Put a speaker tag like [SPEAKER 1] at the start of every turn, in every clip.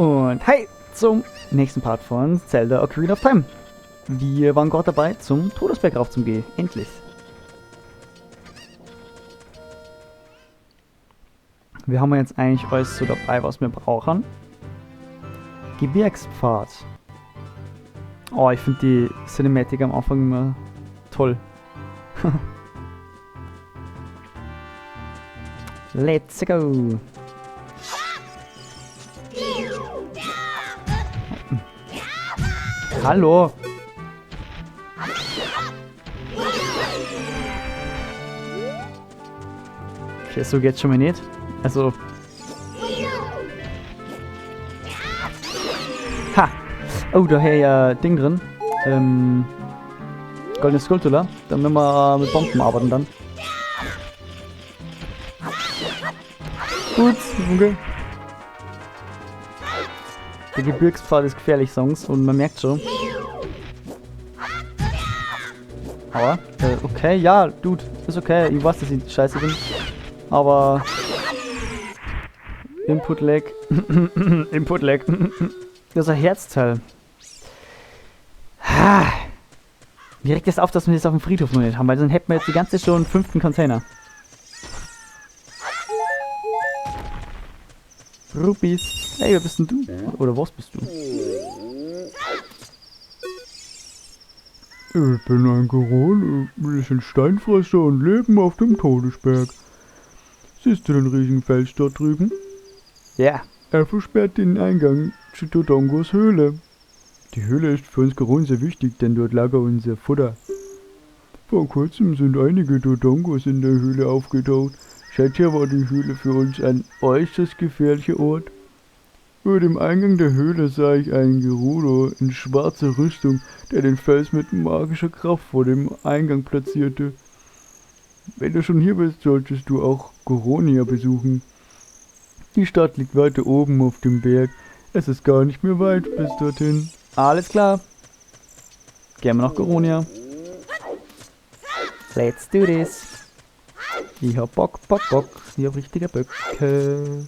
[SPEAKER 1] Und hi zum nächsten Part von Zelda Ocarina of Time. Wir waren gerade dabei, zum Todesberg rauf zum Gehen. Endlich. Wir haben jetzt eigentlich alles so dabei, was wir brauchen. Gebirgspfad. Oh, ich finde die Cinematic am Anfang immer toll. Let's go! Hallo! Okay, so geht's schon mal nicht. Also. Ha! Oh, da hab ich ja Ding drin. Goldene Skulltula. Da müssen wir mit Bomben arbeiten dann. Gut, okay. Der Gebirgspfad ist gefährlich, Songs, und man merkt schon. Aber, okay, ja, Dude, ist okay. Ich weiß, dass ich scheiße bin. Aber. Input Lag. Input Lag. Das ist ein Herzteil. Ha. Mir regt das auf, dass wir das auf dem Friedhof noch nicht haben, weil dann hätten wir jetzt die ganze Zeit schon einen 5. Container. Rupees. Hey, wer bist denn du? Oder was bist du?
[SPEAKER 2] Ich bin ein Goron, wir sind Steinfresser und leben auf dem Todesberg. Siehst du den riesigen Fels dort drüben?
[SPEAKER 1] Ja.
[SPEAKER 2] Er versperrt den Eingang zu Dodongos Höhle. Die Höhle ist für uns Goron sehr wichtig, denn dort lagert unser Futter. Vor kurzem sind einige Dodongos in der Höhle aufgetaucht. Seither war die Höhle für uns ein äußerst gefährlicher Ort. Über dem Eingang der Höhle sah ich einen Gerudo in schwarzer Rüstung, der den Fels mit magischer Kraft vor dem Eingang platzierte. Wenn du schon hier bist, solltest du auch Goronia besuchen. Die Stadt liegt weiter oben auf dem Berg. Es ist gar nicht mehr weit bis dorthin.
[SPEAKER 1] Alles klar. Gehen wir nach Goronia. Let's do this. Ich hab Bock, Bock, Bock. Ich hab richtige Böcke.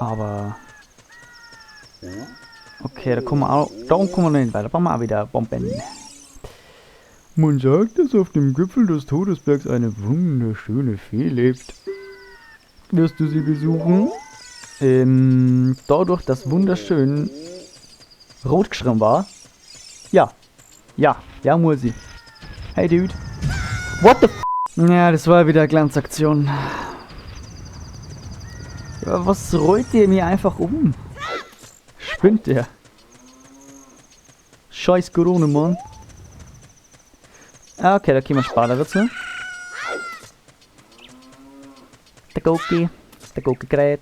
[SPEAKER 1] Aber. Okay, da kommen wir auch. Da kommen wir nicht weiter. Da brauchen wir auch wieder Bomben.
[SPEAKER 2] Man sagt, dass auf dem Gipfel des Todesbergs eine wunderschöne Fee lebt. Wirst du sie besuchen?
[SPEAKER 1] Dadurch, dass wunderschön rot geschrieben war. Ja. Ja. Ja, muss ich. Hey, Dude. What the f***? Ja, das war wieder eine Glanzaktion. Ja, was rollt ihr mir einfach um? Spinnt der? Scheiß Corona, Mann. Ah, okay, da kriegen wir Sparta dazu. Der Goki. Der Goki gerät.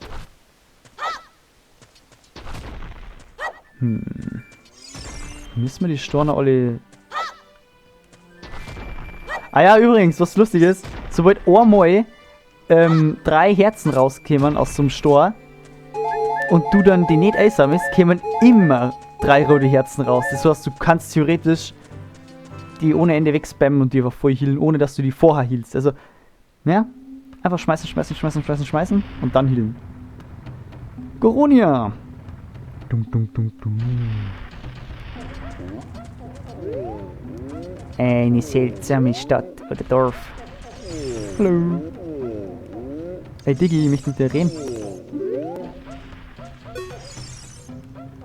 [SPEAKER 1] Müssen wir die Storne alle... Ah ja, übrigens, was lustig ist, sobald einmal 3 Herzen rauskämen aus so einem Stor und du dann die nicht einsammelst, kämen immer 3 rote Herzen raus. Das heißt, du kannst theoretisch die ohne Ende wegspammen und die einfach voll healen, ohne dass du die vorher healst. Also, ja, einfach schmeißen, schmeißen, schmeißen, schmeißen, schmeißen und dann healen. Goronia!
[SPEAKER 2] Dum, dum, dum, dum.
[SPEAKER 1] Eine seltsame Stadt oder Dorf. Hallo. Hey Diggi, ich möchte mit dir reden.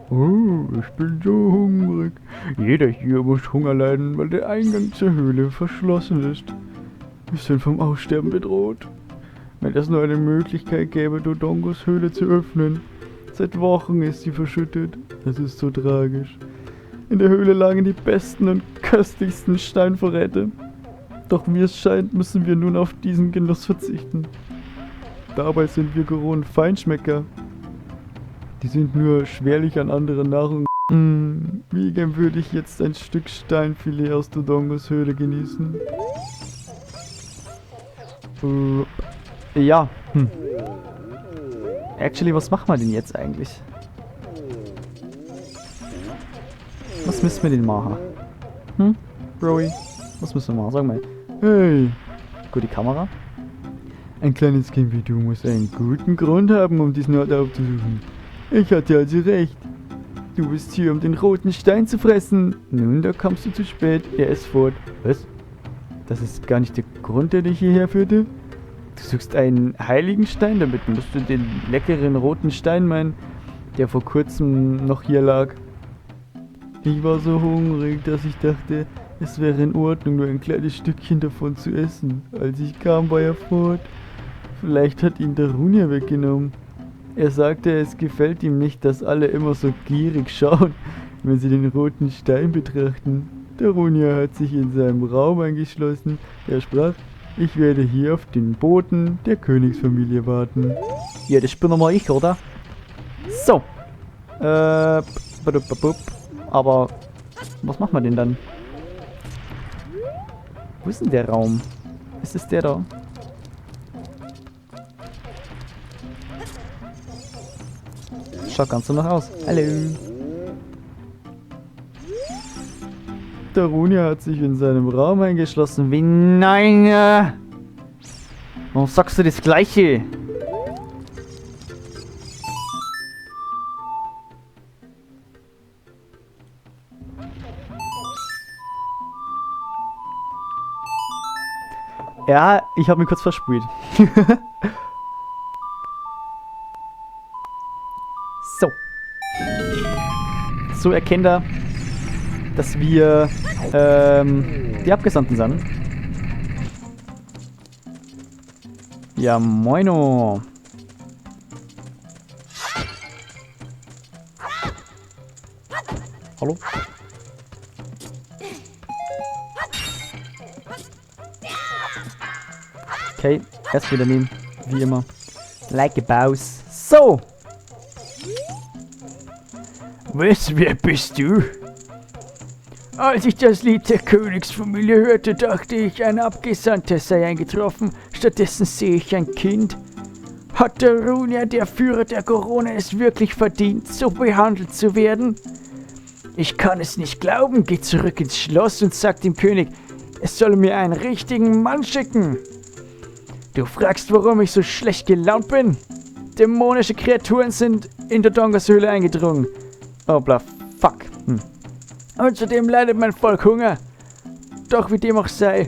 [SPEAKER 2] Oh, ich bin so hungrig. Jeder hier muss Hunger leiden, weil der Eingang zur Höhle verschlossen ist. Wir sind vom Aussterben bedroht. Wenn es nur eine Möglichkeit gäbe, Dodongos Höhle zu öffnen. Seit Wochen ist sie verschüttet. Das ist so tragisch. In der Höhle lagen die besten und köstlichsten Steinvorräte. Doch wie es scheint, müssen wir nun auf diesen Genuss verzichten. Dabei sind wir Goronen Feinschmecker. Die sind nur schwerlich an andere Nahrung. Wie gern würde ich jetzt ein Stück Steinfilet aus Dodongos Höhle genießen.
[SPEAKER 1] Ja. Actually, was machen wir denn jetzt eigentlich? Was müssen wir denn machen? Broy? Was müssen wir machen? Sag mal. Hey. Gut, die Kamera.
[SPEAKER 2] Ein kleines Kind wie du muss einen guten Grund haben, um diesen Ort aufzusuchen. Ich hatte also recht. Du bist hier, um den roten Stein zu fressen. Nun, da kommst du zu spät. Er ist fort. Was? Das ist gar nicht der Grund, der dich hierher führte? Du suchst einen heiligen Stein, damit musst du den leckeren roten Stein meinen, der vor kurzem noch hier lag. Ich war so hungrig, dass ich dachte, es wäre in Ordnung, nur ein kleines Stückchen davon zu essen. Als ich kam, war er fort. Vielleicht hat ihn Darunia weggenommen. Er sagte, es gefällt ihm nicht, dass alle immer so gierig schauen, wenn sie den roten Stein betrachten. Darunia hat sich in seinem Raum eingeschlossen. Er sprach, ich werde hier auf den Boten der Königsfamilie warten.
[SPEAKER 1] Ja, das bin nochmal ich, oder? So. Aber was machen wir denn dann? Wo ist denn der Raum? Ist es der da? Schaut ganz so noch aus. Hallo.
[SPEAKER 2] Darunia hat sich in seinem Raum eingeschlossen.
[SPEAKER 1] Wie nein! Warum sagst du das Gleiche? Ja, ich habe mich kurz verspielt. So. So erkennt er, dass wir die Abgesandten sind. Ja, moino. Hallo? Okay, erst wieder nehmen, wie immer. Like a boss. So!
[SPEAKER 2] Was, wer bist du? Als ich das Lied der Königsfamilie hörte, dachte ich, ein Abgesandter sei eingetroffen. Stattdessen sehe ich ein Kind. Hat Darunia, der Führer der Gorone, es wirklich verdient, so behandelt zu werden? Ich kann es nicht glauben. Geh zurück ins Schloss und sag dem König, es solle mir einen richtigen Mann schicken. Du fragst, warum ich so schlecht gelaunt bin? Dämonische Kreaturen sind in der Dodongos Höhle eingedrungen. Oh, bla, fuck. Und zudem leidet mein Volk Hunger. Doch wie dem auch sei,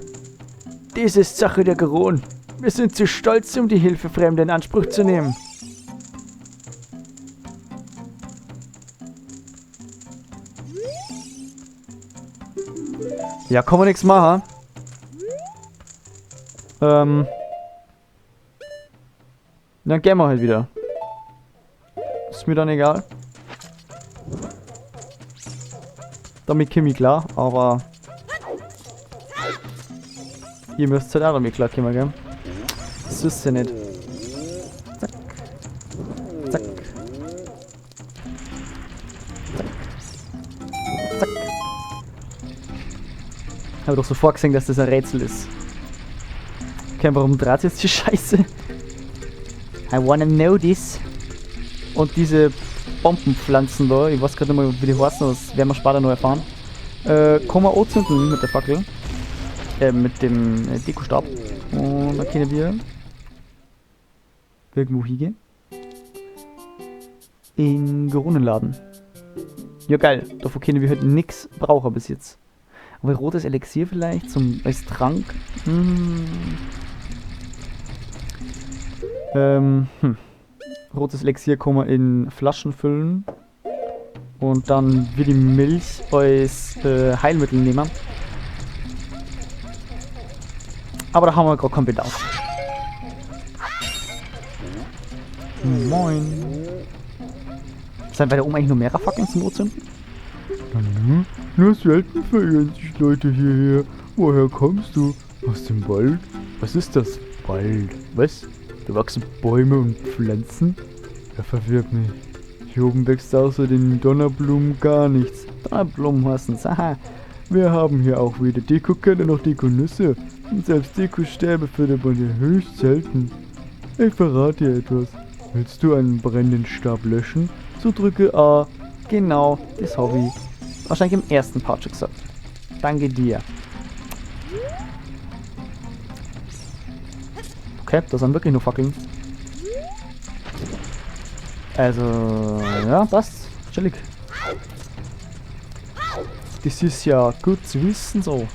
[SPEAKER 2] dies ist Sache der Goronen. Wir sind zu stolz, um die Hilfe Fremder in Anspruch zu nehmen.
[SPEAKER 1] Ja, kann man nichts machen. Dann gehen wir halt wieder. Ist mir dann egal. Damit komme ich klar, aber ihr müsst halt auch damit klarkommen, gell? Das ist ja nicht. Zack. Zack. Zack. Zack. Hab doch sofort gesehen, dass das ein Rätsel ist. Okay, warum dreht jetzt die Scheiße? I wanna know this. Und diese Bombenpflanzen da, ich weiß gerade nicht mehr, wie die heißen, das werden wir später noch erfahren. Kann man anzünden mit der Fackel. Mit dem Dekostab. Und dann können wir irgendwo hingehen. In Goronenladen. Ja geil, davon können wir halt nix brauchen bis jetzt. Aber rotes Elixier vielleicht, als Trank. Rotes Elixier kann man in Flaschen füllen. Und dann wird die Milch als Heilmittel nehmen. Aber da haben wir gerade keinen Bedarf. Moin. Sind bei da oben eigentlich noch mehrere Fackeln zum Anzünden?
[SPEAKER 2] Mhm. Nur selten verirren sich Leute hierher. Woher kommst du? Aus dem Wald? Was ist das? Wald? Was? Da wachsen Bäume und Pflanzen? Er verwirrt mich. Hier oben wächst außer den Donnerblumen gar nichts.
[SPEAKER 1] Donnerblumen heißen's, aha.
[SPEAKER 2] Wir haben hier auch weder Deko-Keller noch Deko-Nüsse. Und selbst Deko-Stäbe findet man hier höchst selten. Ich verrate dir etwas. Willst du einen brennenden Stab löschen? So drücke A.
[SPEAKER 1] Genau, das hab ich wahrscheinlich im ersten Part schon gesagt. Danke dir. Okay, das sind wirklich nur Fackeln. Also, ja, passt. Chillig. Das ist ja gut zu wissen, so.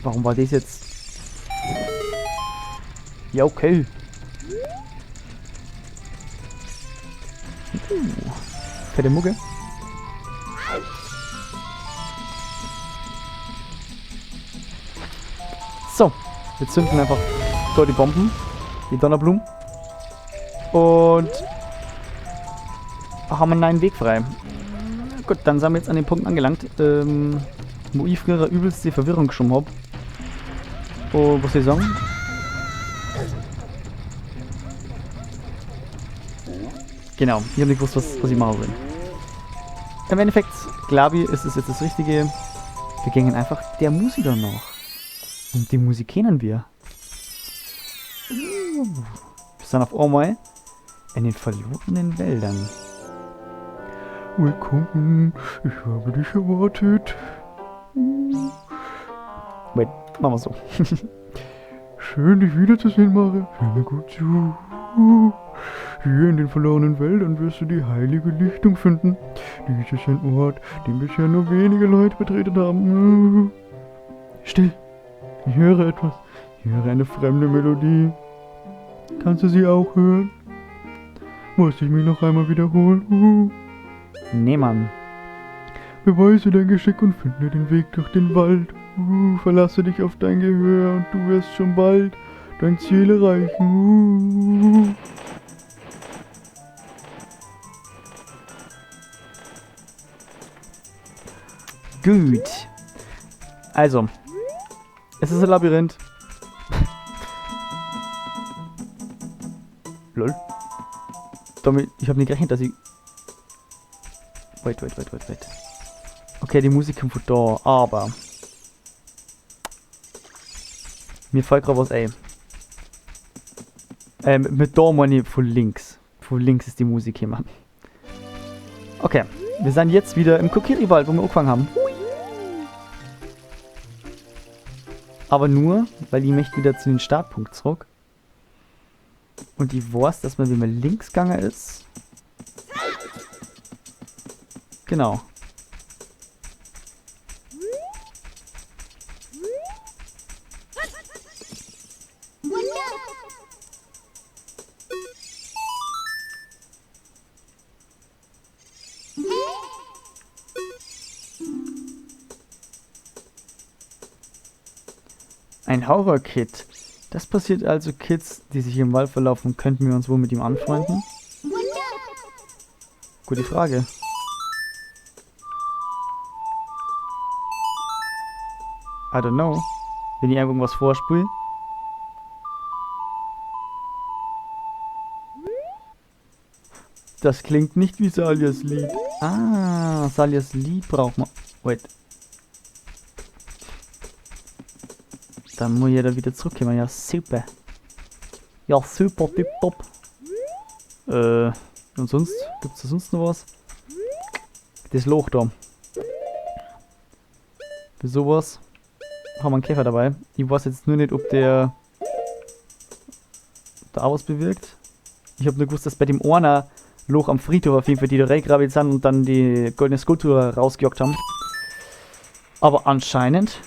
[SPEAKER 1] Warum war das jetzt? Ja, okay. Fette Mucke. So, wir zünden einfach dort die Bomben, die Donnerblumen. Und haben einen neuen Weg frei. Gut, dann sind wir jetzt an dem Punkt angelangt, wo ich früher übelst die Verwirrung geschoben hab. Oh, was soll ich sagen? Genau, ich hab nicht gewusst, was ich machen will. Im Endeffekt, glaube ich, ist es jetzt das Richtige. Wir gehen einfach der Musik danach. Und die Musik kennen wir. Wir sind auf einmal in den verlorenen Wäldern.
[SPEAKER 2] Willkommen, ich habe dich erwartet.
[SPEAKER 1] Wait, machen wir so.
[SPEAKER 2] Schön, dich wiederzusehen, Mario. Hör mir gut zu. Hier in den verlorenen Wäldern wirst du die heilige Lichtung finden. Dies ist ein Ort, den bisher nur wenige Leute betreten haben. Still! Ich höre etwas. Ich höre eine fremde Melodie. Kannst du sie auch hören? Muss ich mich noch einmal wiederholen?
[SPEAKER 1] Nee, Mann.
[SPEAKER 2] Beweise dein Geschick und finde den Weg durch den Wald. Verlasse dich auf dein Gehör und du wirst schon bald dein Ziel erreichen.
[SPEAKER 1] Gut. Also, es ist ein Labyrinth. Lol. Damit, ich habe nicht gerechnet, dass ich... Wait, wait, wait, wait, wait. Okay, die Musik kommt von da, aber... Mir fällt gerade was ein. Mit da meine ich von links. Von links ist die Musik hier, Mann. Okay, wir sind jetzt wieder im Kokiri-Wald, wo wir angefangen haben. Aber nur, weil ich möchte wieder zu den Startpunkt zurück. Und ich weiß, dass man, wenn man links gegangen ist... Genau. Ein Horror-Kid. Das passiert also Kids, die sich im Wald verlaufen. Könnten wir uns wohl mit ihm anfreunden? Gute Frage. I don't know. Wenn ich irgendwas vorspule. Das klingt nicht wie Salias Lied. Ah, Salias Lied braucht man. Wait. Dann muss ich ja da wieder zurückkommen. Ja, super. Ja, super, tipptopp. Und sonst? Gibt's da sonst noch was? Das Loch da. Für sowas haben wir einen Käfer dabei. Ich weiß jetzt nur nicht, ob der da auch was bewirkt. Ich habe nur gewusst, dass bei dem einer Loch am Friedhof auf jeden Fall die da reingegraben sind und dann die goldene Skulptur rausgejagt haben. Aber anscheinend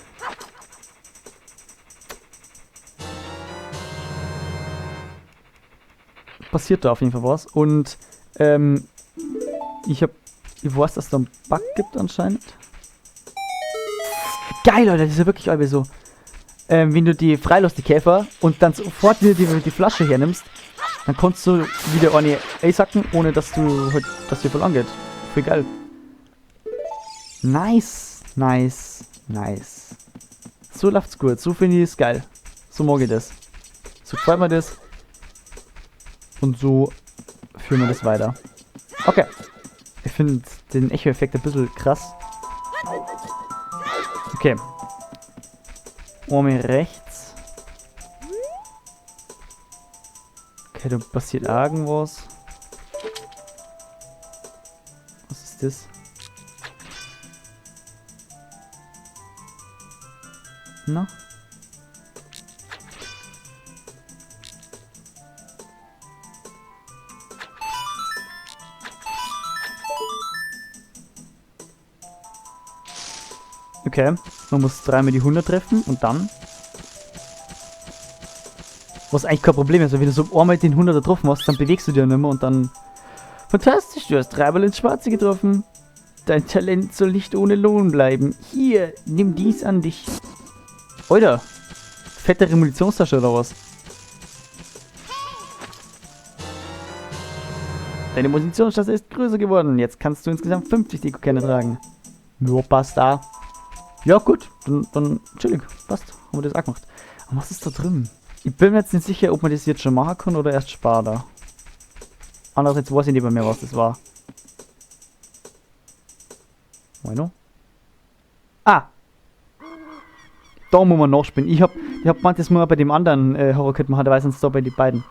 [SPEAKER 1] passiert da auf jeden Fall was. Und ich weiß, dass es da einen Bug gibt anscheinend. Geil, Leute, das ist ja wirklich irgendwie so. Wenn du die freilässt, die Käfer, und dann sofort wieder die Flasche hernimmst, dann kannst du wieder eine einsacken, ohne dass du halt, dass dir voll angeht. Voll geil. Nice, nice, nice. So läuft's gut, so finde ich es geil. So mag ich das. So gefällt mir das. Und so führen wir das weiter. Okay. Ich finde den Echo-Effekt ein bisschen krass. Okay. Omi rechts. Okay, da passiert irgendwas. Was ist das? Na? Okay, man muss dreimal die 100 treffen und dann... Was eigentlich kein Problem ist, weil wenn du so einmal den 100er getroffen hast, dann bewegst du dich ja nicht mehr und dann... Fantastisch, du hast dreimal ins Schwarze getroffen. Dein Talent soll nicht ohne Lohn bleiben. Hier, nimm dies an dich. Alter, fette Munitionstasche oder was? Deine Munitionstasche ist größer geworden. Jetzt kannst du insgesamt 50 Deko-Kerne tragen. Ja, passt da. Ja gut, dann chillig, passt. Haben wir das auch gemacht. Aber was ist da drin? Ich bin mir jetzt nicht sicher, ob man das jetzt schon machen kann oder erst später. Andererseits weiß ich nicht mehr, was das war. Moino? Ah! Da muss man nachspielen. Ich hab gemeint, das muss man bei dem anderen Horror-Kit machen, da weiß ich da bei den beiden.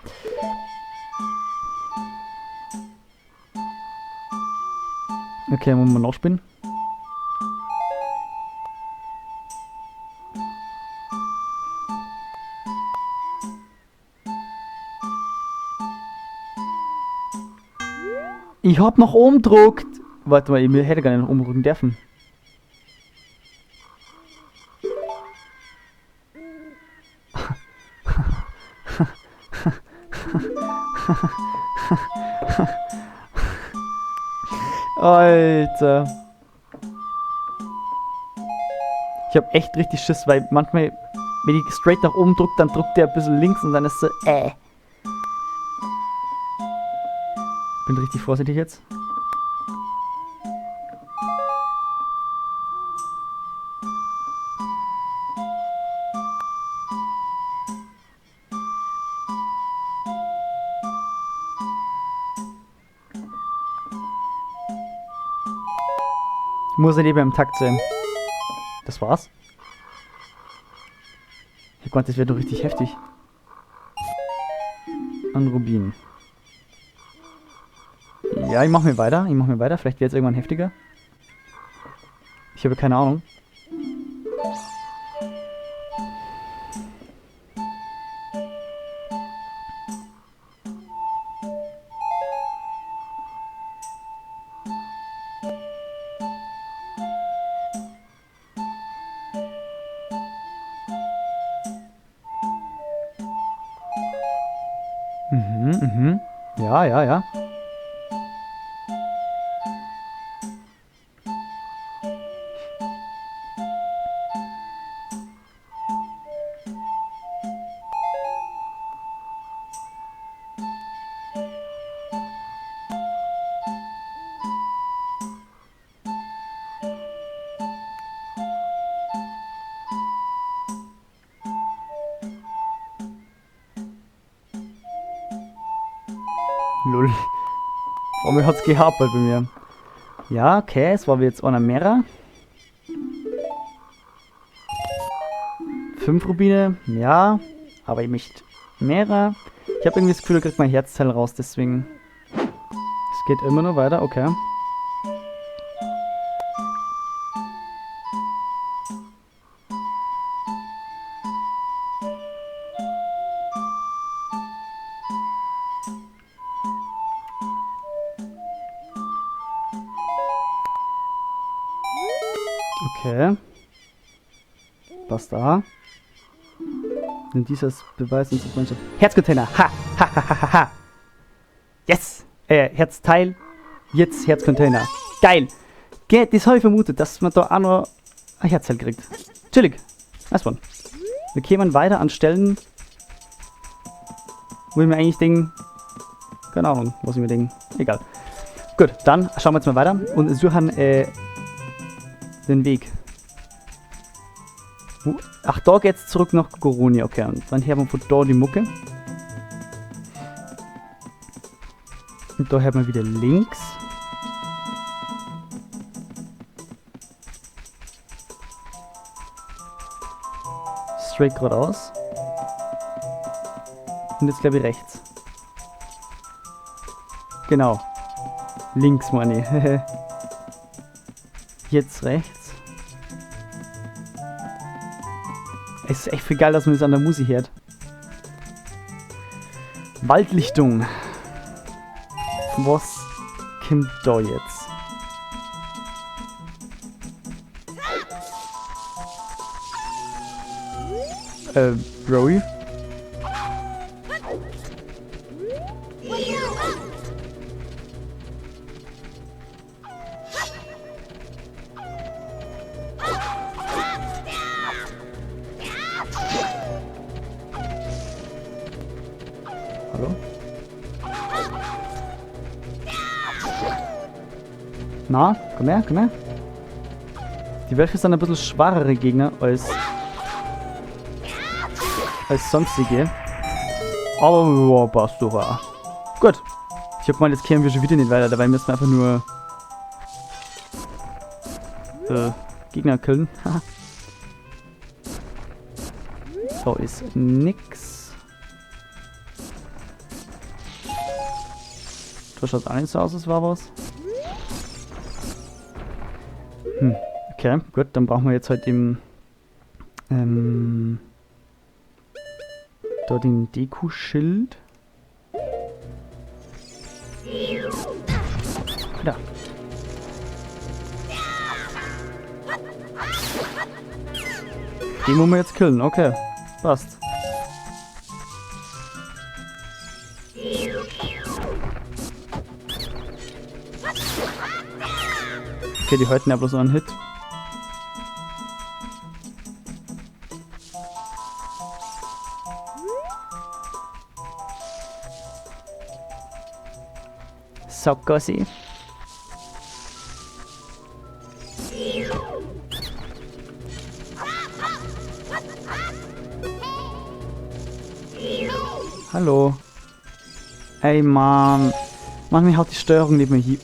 [SPEAKER 1] Okay, muss man nachspielen. Ich hab noch oben gedruckt. Warte mal, ich hätte gar nicht noch oben drücken dürfen. Alter. Ich hab echt richtig Schiss, weil manchmal, wenn ich straight nach oben drücke, dann drückt der ein bisschen links und dann ist so, Bin richtig vorsichtig jetzt. Muss er lieber im Takt sein. Das war's. Ich Gott, das wäre doch richtig heftig. An Rubin. Ja, ich mach mir weiter. Ich mach mir weiter. Vielleicht wird es irgendwann heftiger. Ich habe keine Ahnung. Mhm, mhm. Ja, ja, ja. Lol. Warum hat's gehapert bei mir? Ja, okay, es war jetzt einer mehrer. 5 Rubine, ja, aber ich möchte mehrer. Ich habe irgendwie das Gefühl, da kriegt mein Herzteil raus, deswegen. Es geht immer noch weiter, okay. Okay. Passt da. Nimm dies als Beweis unserer Freundschaft. Herzcontainer! Ha! Ha ha ha ha ha! Yes! Herzteil. Jetzt Herzcontainer. Geil! Das habe ich vermutet, dass man da auch noch ein Herzteil kriegt. Chillig. Nice one. Wir kämen weiter an Stellen, wo ich mir eigentlich denke, keine Ahnung, was ich mir denke. Egal. Gut, dann schauen wir jetzt mal weiter und suchen den Weg. Ach, da geht's zurück nach Goronia. Okay, und dann hören wir von da die Mucke. Und da hört man wieder links. Straight geradeaus. Und jetzt glaube ich rechts. Genau. Links meine ich. Jetzt rechts. Es ist echt viel geil, dass man das an der Musik hört. Waldlichtung. Was kommt da jetzt? Broly? Hallo? Na, komm her, komm her. Die Wölfe sind ein bisschen schwachere Gegner als sonstige. Aber ja, passt doch auch. Gut. Ich hab gemeint, jetzt kehren wir schon wieder nicht weiter. Dabei müssen wir einfach nur Gegner killen. Da ist nix. Da schaut auch nicht so aus, als war was. Hm, okay, gut, dann brauchen wir jetzt halt eben da den Deku-Schild. Da. Den wollen wir jetzt killen, okay. Passt. Okay, die halten ja bloß einen Hit. Sackgasse. Hallo. Ey, Mann. Mann, mir haut die Steuerung nicht mehr hier.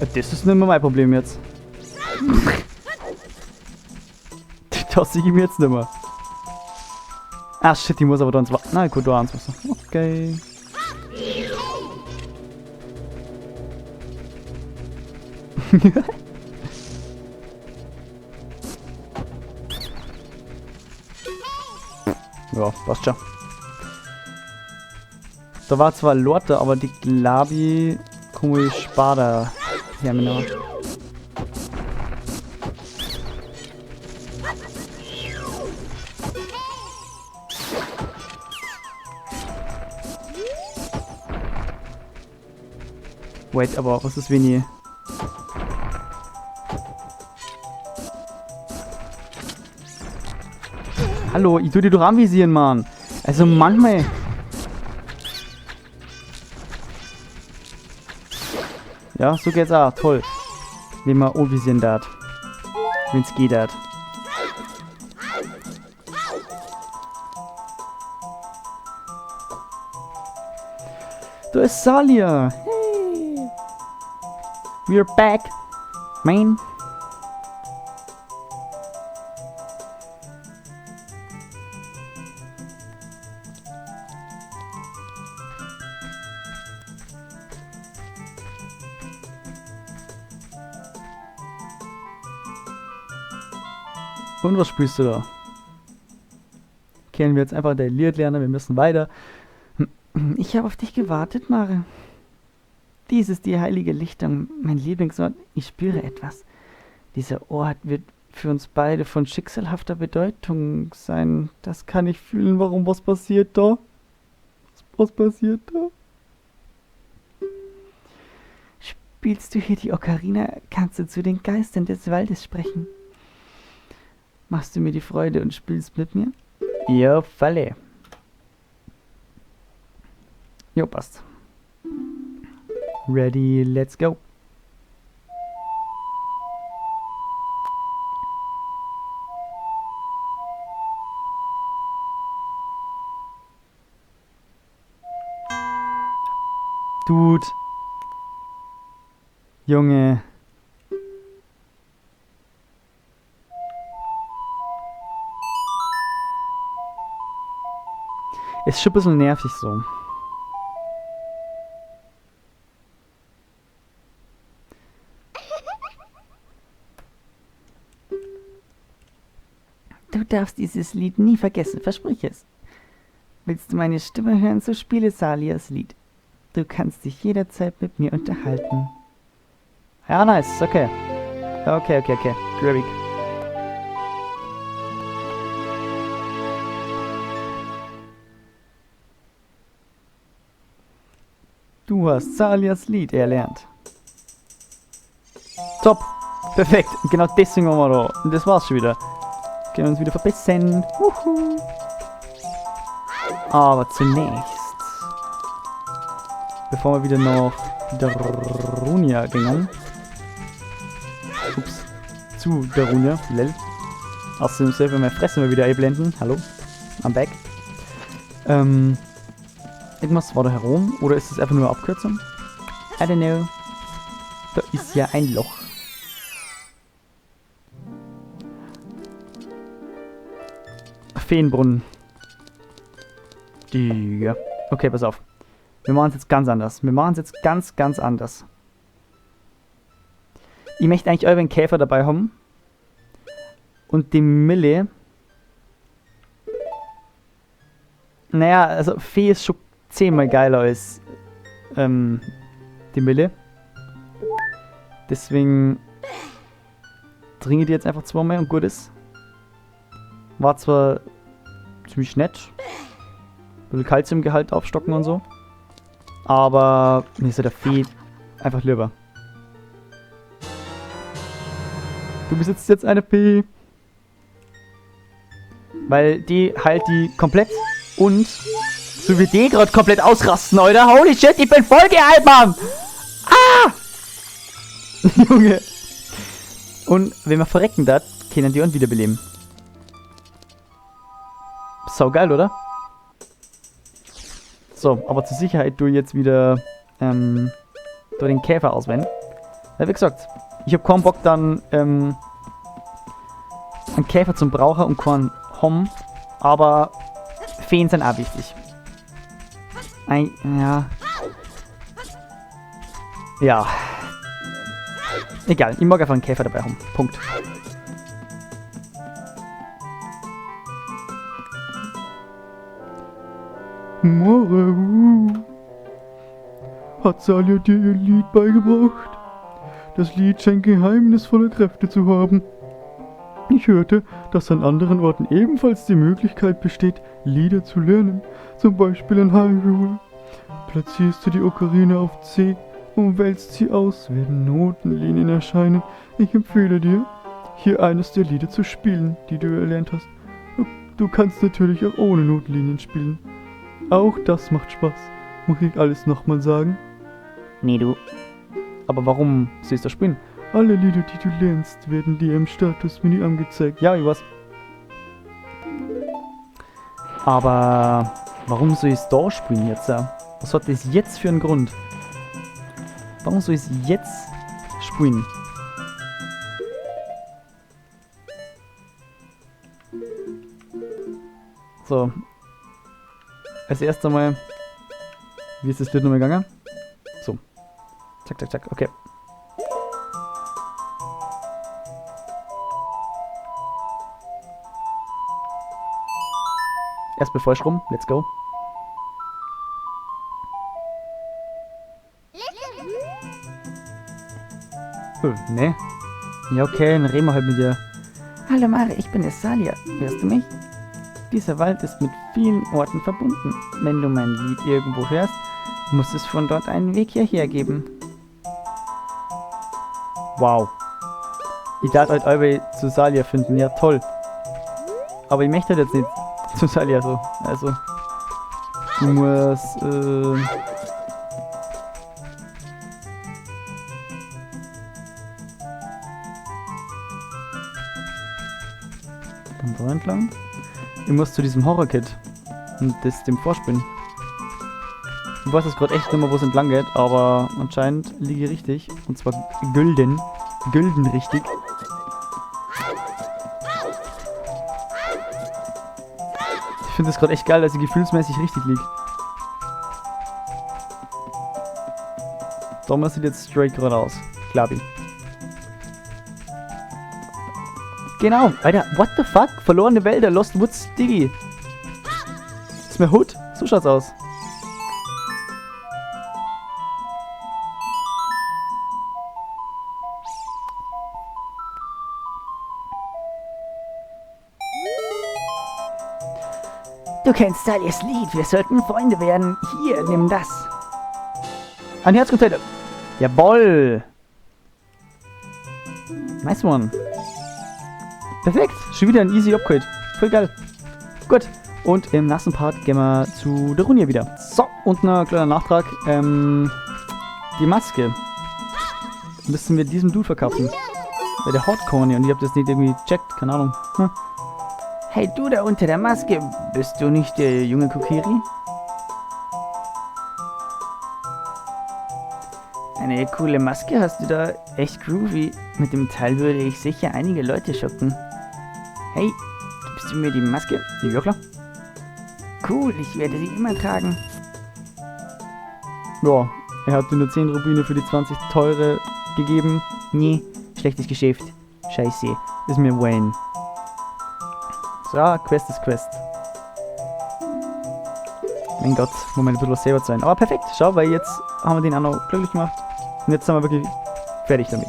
[SPEAKER 1] Das ist nicht mehr mein Problem jetzt. Das sehe ich mir jetzt nicht mehr. Ah, shit, ich muss aber da ins Wasser. Nein, gut, da ins Wasser. Okay. Ja, passt schon. Da war zwar Lorte, aber die Glabi komme ich später her. Wait, aber was ist, wenn ich... Hallo, ich tu die doch anvisieren, Mann. Also manchmal... Ja, so geht's auch. Toll. Wenn man anvisieren darf. Wenn's geht hat. Da ist Salia. Hey. We're back, man. Und was spielst du da? Kennen wir jetzt einfach der Lied lernen, wir müssen weiter. Ich habe auf dich gewartet, Mare. Dies ist die heilige Lichtung, mein Lieblingsort. Ich spüre etwas. Dieser Ort wird für uns beide von schicksalhafter Bedeutung sein. Das kann ich fühlen. Warum? Was passiert da? Was passiert da? Spielst du hier die Ocarina, kannst du zu den Geistern des Waldes sprechen. Machst du mir die Freude und spielst mit mir? Ja, Falle. Jo, passt. Ready, let's go. Dude. Junge. Ist schon ein bisschen nervig so. darfst dieses Lied nie vergessen, versprich es. Willst du meine Stimme hören, so spiele Salias Lied. Du kannst dich jederzeit mit mir unterhalten. Ja, nice, okay. Okay, okay, okay. Grabig. Du hast Salias Lied erlernt. Top. Perfekt. Genau deswegen waren wir da. Und das war's schon wieder. Können wir uns wieder verbessern. Wuhu. Aber zunächst, bevor wir wieder nach Darunia gingen. Ups. Zu Darunia. Lel. Außerdem selber meine Fresse mal wieder einblenden. Hallo. I'm back. Irgendwas war da herum. Oder ist das einfach nur eine Abkürzung? I don't know. Da ist ja ein Loch. Feenbrunnen. Digga. Okay, pass auf. Wir machen es jetzt ganz anders. Wir machen es jetzt ganz, ganz anders. Ich möchte eigentlich euren Käfer dabei haben. Und die Mille. Naja, also Fee ist schon 10-mal geiler als die Mille. Deswegen trinke ich die jetzt einfach zweimal und gut ist. War zwar ziemlich nett. Ein bisschen Kalziumgehalt aufstocken und so. Aber mir ist ja der Fee einfach lieber. Du besitzt jetzt eine Fee. Weil die heilt die komplett und so wie die gerade komplett ausrasten, Alter. Holy shit, ich bin voll geheilt, Mann! Ah! Junge. Und wenn man verrecken darf, können die und wiederbeleben. Sau geil, oder? So, aber zur Sicherheit du jetzt wieder da den Käfer auswählen. Ja, wie gesagt, ich hab keinen Bock dann einen Käfer zum Braucher und keinen Hom, aber Feen sind auch wichtig. Ja. Ja. Egal, ich mag einfach einen Käfer dabei haben. Punkt.
[SPEAKER 2] Mare, hat Salia dir ihr Lied beigebracht? Das Lied scheint geheimnisvolle Kräfte zu haben. Ich hörte, dass an anderen Orten ebenfalls die Möglichkeit besteht, Lieder zu lernen. Zum Beispiel in Hyrule. Platzierst du die Ocarina auf C und wählst sie aus, werden Notenlinien erscheinen. Ich empfehle dir, hier eines der Lieder zu spielen, die du erlernt hast. Du kannst natürlich auch ohne Notenlinien spielen. Auch das macht Spaß. Muss ich alles nochmal sagen?
[SPEAKER 1] Nee, du. Aber warum sollst du spielen?
[SPEAKER 2] Alle Lieder, die du lernst, werden dir im Statusmenü angezeigt.
[SPEAKER 1] Ja, ich weiß. Aber warum soll ich es da spielen jetzt? Was hat das jetzt für einen Grund? Warum soll ich es jetzt spielen? So. Als erstes einmal, wie ist das Lied nochmal gegangen? So. Zack, zack, zack, okay. Erstmal falsch rum, let's go. Oh, ne? Ja, okay, dann reden wir halt mit dir. Hallo Mare, ich bin Salia. Hörst du mich? Dieser Wald ist mit vielen Orten verbunden. Wenn du mein Lied irgendwo hörst, muss es von dort einen Weg hierher geben. Wow. Ich darf halt eure zu Salia finden. Ja, toll. Aber ich möchte halt jetzt nicht zu Salia so. Also, ich muss, dann da entlang. Ich muss zu diesem Horror-Kit und das dem vorspielen. Ich weiß jetzt gerade echt nicht mehr, wo es entlang geht, aber anscheinend liege ich richtig. Und zwar gülden. Gülden richtig. Ich finde es gerade echt geil, dass ich gefühlsmäßig richtig liege. Thomas sieht jetzt straight geradeaus. Glaub ich. Genau, Alter, what the fuck? Verlorene Wälder, Lost Woods, Diggi. Ist mir Hood? So schaut's aus.
[SPEAKER 3] Du kennst Dahlias Lied, wir sollten Freunde werden. Hier, nimm das.
[SPEAKER 1] Ein Herzcontainer. Jawoll. Nice one. Perfekt. Schon wieder ein easy Upgrade. Voll geil. Gut. Und im nächsten Part gehen wir zu Darunia wieder. So, und ein kleiner Nachtrag. Die Maske müssen wir diesem Dude verkaufen. Bei der Hotcorny. Und ich hab das nicht irgendwie gecheckt. Keine Ahnung.
[SPEAKER 3] Hey, du da unter der Maske. Bist du nicht der junge Kokiri? Eine coole Maske hast du da. Echt groovy. Mit dem Teil würde ich sicher einige Leute schocken. Hey, gibst du mir die Maske?
[SPEAKER 1] Ja, klar.
[SPEAKER 3] Cool, ich werde sie immer tragen.
[SPEAKER 1] Ja, er hat dir nur 10 Rubine für die 20 teure gegeben.
[SPEAKER 3] Nee, schlechtes Geschäft. Scheiße.
[SPEAKER 1] Ist mir Wayne. So, Quest ist Quest. Mein Gott, Moment, ein bisschen was selber sein. Aber perfekt, schau, weil jetzt haben wir den auch noch glücklich gemacht. Und jetzt sind wir wirklich fertig damit.